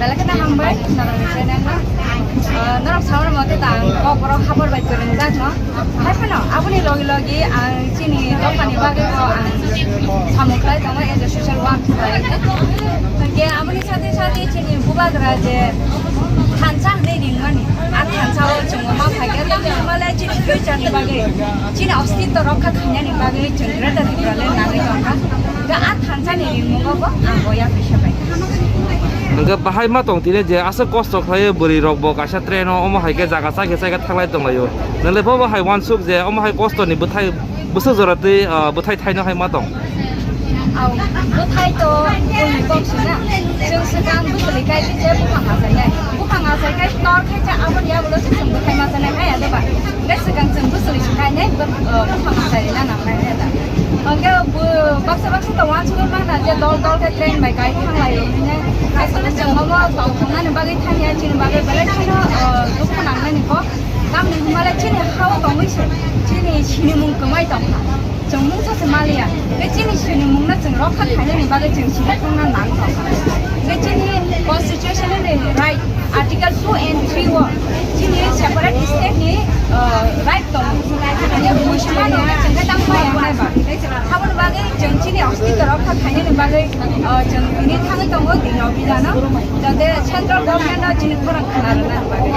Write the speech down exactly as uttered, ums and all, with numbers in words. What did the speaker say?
Belai kheno hambai norokni channel no. Ah, norok saui mate ta ang kokborok habor bai kwrwngjak no. Hai phano aboni logi logi ang chini dophani bagwi bo ang samung khlai tongo as a social work khlai. Hwnkhe aboni sate sate chini bubagra je thansa hwnwi ringmani, a thansa o chwng ma phaikhe tamni hwnba le chini future ni bagwi, chini ostitto rokha khainani bagwi chwng Greater Tipraland nangwi tongkha. Hwnkhe a thansa ni ringmungo bo ang bo yapri se pai. Hwnkhe bahai ma tong tini je aswk kosto khlaiwi bwrwi rok bo kaisa train o omo hai khe jaga chai khe chai khe thanglai tonglaio. Nwng le bo bo hai uansuk je omo hai kosto ni bwthai bwswk jora twi, ah, bwthai thaino hai ma tong. Au, bwthai to bwrwi kok sina. Chwng swkang bwswli kai twi je buphang achai nai. Buphang achai kai tor khe cha aboni yagulo se chwng bwthai ma chanai hai ya doba. Hwnkhe swkang chwng bwswli se kainai, bw-, uh, buphang achai rina nangnai hwnwi da. Hwnkhe bo baksa baksa to uansugwi mangna je dol dol khe train bai kai thanglaio hwnwi. Asole chwng omo tongthoknani bagwi thangya, chini bagwi belai kheno, uh, dukhu nangnani kok. Tamni hwnba le chini ha-o tongwi se, chini sinimung kwmai tongkha. Chwng mungsa se maliya. Tei chini sinimungno chwng rokha khainani bagwi chwng sini thangna nangkha. Tei chini constitution ni right, Article two and three o chini separate state ni, uh, right tongo. Ani muisuma no chwng khe tang maya nai ba. Aboni bagwi chwng chini ostitto rokha khainani bagwi, uh, chwng tini thangwi tongo tini obidano. Jate central government no chini khorang khna rwna bagwi.